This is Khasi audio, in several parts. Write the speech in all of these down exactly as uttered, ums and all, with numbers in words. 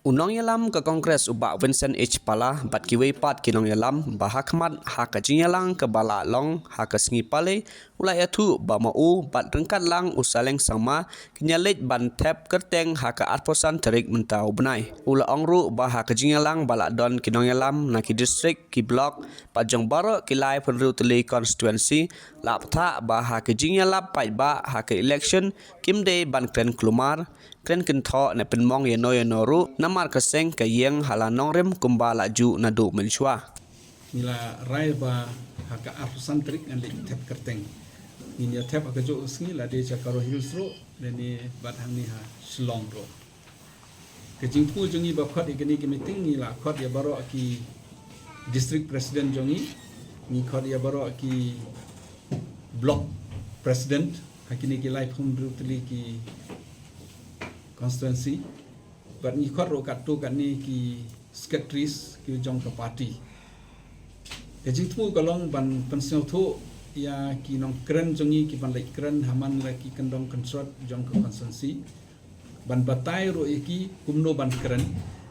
U nongïalam ka Congress u Bah Vincent H Pala bad kiwei pat ki nongïalam ba ha khmat ha ka jingïalang kaba la long ha ka sngi Palei u la ïathuh ba ma u bad ryngkat lang u Saleng Sangma kin ïaleit ban thep kyrteng ha ka arphew san tarik mynta u bnai. U la ong ruh ba ha ka jingïalang ba la don ki nongïalam na ki district, ki block bad jong baroh ki laiphew hynriew tylli constituency la bthah ba ha ka jingïalap paidbah ha ka election kim dei ban kren kulmar, kren kynthoh ne pynmong ïano ïano ruh namar ka seng ka ïeng ha la nongrim kumba la ju naduh mynshuwa. Ngi la rai ba ha ka arphew san tarik ngan leit thep kyrteng. Ngin ïa thep ha kajuh ka sngi, la dei sha Garo Hills ruh lane bad hangne ha Shillong ruh. Ka jingthmu jong ngi ba khot ïa kane ka meeting, ngi la khot ïa baroh ki district president jong ngi, ngi khot ïa baroh ki block president ha kine ki laiphew hynriew tylli ki constituency. Bad ngi khot ruh katto katne ki secretaries ki jong ka party. Ka jingthmu ka long ban pynsngewthuh ïa ki nongkren jong ngi ki ban leit kren ha man la ki kyndong kyntrot jong ka constituency. Ban batai ruh ïa ki kumno ban kren,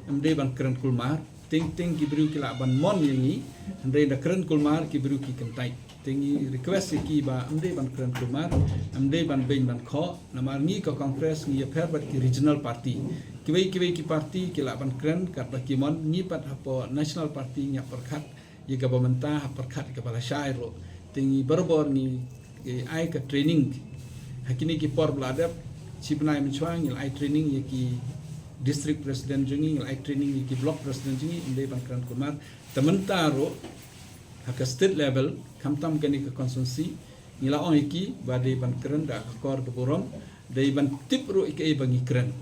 ym dei ban kren kulmar. Teng teng ki briew ki lah ban mon ïa ngi, hynrei da kren kulmar ki briew ki kyntait. Te ngi request ïa ki ba ym dei ban kren kulmar, ym dei ban beiñ ban khoh, namar ngi ka Congress ngi ïapher bad ki regional party. Kiwei kiwei ki party ki lah ban kren katba ki mon, ngi pat hapoh National Party ngi ïa pyrkhat ïa kaba mynta, ha pyrkhat ïa kaba lashai ruh. Te ngi barabor ngi, eh, ai ka training. Ha kine ki por ba la dep, shi bnai mynshuwa ngi la ai training ïa ki district president jong ngi, ngi la ai training ïa ki block president jong ngi, ym dei ban kren kulmar. Te mynta ruh ha ka state level, khamtam kane ka constituency, ngi la ong ïa ki ba dei ban kren da ka kor ka burom, dei ban tip ruh ïa kaei ba ngi kren.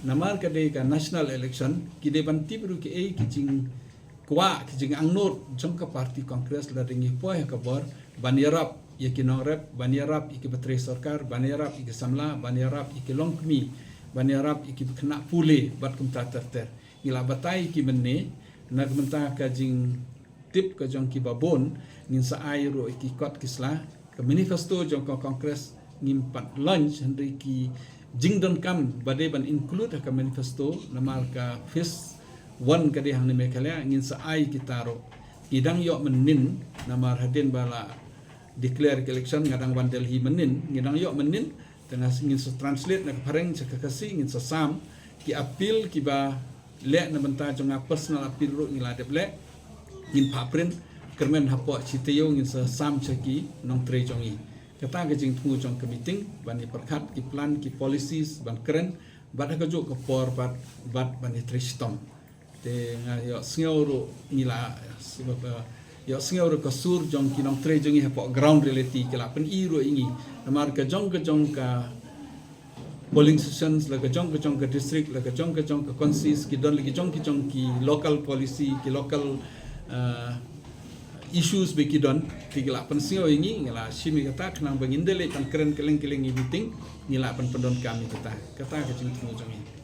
Namar ka dei ka national election, ki dei ban tip ruh kaei ki jingkwah, ki jingangnud jong ka party Congress lada ngi poi ha ka bor, ban ïarap ïa ki nongrep, ban ïarap ïa ki ba trei sorkar, ban ïarap ïa ki samla, ban ïarap ïa ki longkmie, ban ïarap ïa ki ba khynnah pule bad kumta ter ter. Ngi la batai ïa ki mynne, na ka bynta ka jing tip ka jong ki babun, ngin sa ai ruh ïa ki kot ki sla. Ka manifesto jong ka Congress ngim pat launch, hynrei ki jingdonkam ba dei ban include ha ka manifesto, namar ka phase one ka dei hangne Meghalaya, ngin sa ai kita ruh. Ngi dang ïoh mynnin, namar hadien ba la declare ka election nga dang wan Delhi mynnin, ngi dang ïoh mynnin, te nga ngin sa translate na ka phareng sha ka Khasi, ngin sa sam ki appeal kiba leh na bynta jong nga, personal appeal ruh ngi la dep leh, ngin phah print, kyrmen hapoh shi taïew ngin sa sam sha ki nongtrei jong ngi. Kata ka jingthmu jong ka meeting, ban ïa pyrkhat ki plan, ki policies ban kren, bad ha kajuh ka por bad, bad ban ïa trei shitom. Te nga ïohsngew ruh ngi la, ïohsngew ruh ka sur jong ki nongtrei jong ngi hapoh ground reality ki la pyni ruh ïa ngi. Namar ka jong ka jong ka polling stations, la ka jong ka jong ka district, la ka jong ka jong ka constituencies, ki don la ki jong ki jong ki local policy, ki local, uh, issues ba ki don, te ki la pynsngew ïa ngi, ngi la shim ïa kata, khnang ba ngin da leit ban kren kylleng kylleng ïa meeting, ngi la pynpyndonkam ïa kata, kata ka jingthmu jong ngi.